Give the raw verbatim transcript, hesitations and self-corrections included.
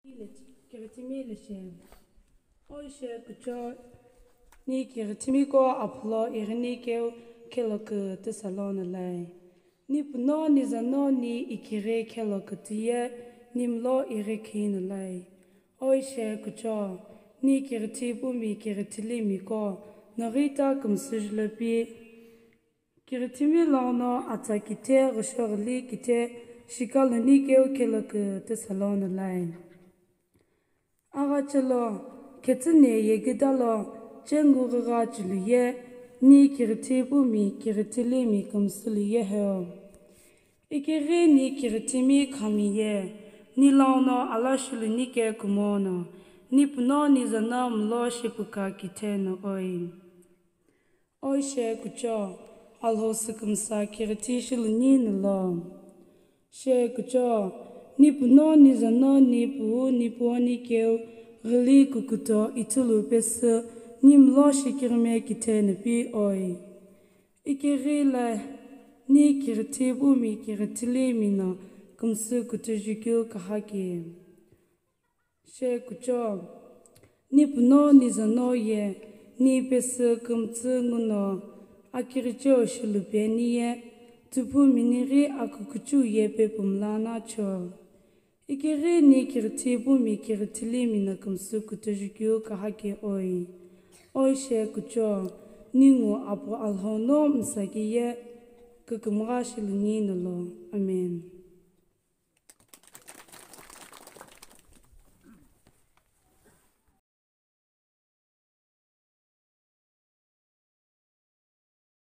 Kighitimi leshe. Oishe kucho, ni kighitimi ko aphulo ighini keu kheloku tüsalo nalai. Ni puno ni zano ni ikighi kheloku tiye ni mlo ighi khi nalai. Oishe kucho, ni kighithi pumi kighithili miko noghita kümsüjülo pi. Kighithimi lono atsa kithe ghushoghili kithe shikaluni keu kheloku tüsalo nalai. Aghachelo, khetsüne yegidalo chengu ghigha chuluye, ni kighithi pumi kighithili mi kümsüluye heo. Ikighi ni kighithimi khamiye, ni lono ala shiluni ke kumono, ni puno ni zano mlo shipuka kithe no oi. Oishe kucho, Alhou sükümsa kighithi shiluni nalo. She kucho, ni puno ni zano ni puu ni puoni keu ghili kukuto ithulu pesü ni mlo shikighime kithe no pi oi. Ikighi la ni kighithi pumi kighithili mino kümsü kutuju keu kahaki. She kucho, ni puno ni zano ye ni pesü kümtsü nguno akighicheo shilupeni ye, tuphu minighi akukuchu ye pepumla nacho. Ikighi ni kighithi pumi kighithili mino kümsü kutuju keu kahaki oi. Oishe kucho, ningu apu Alhou no msaki ye kükümgha shiluni nalo. Amen.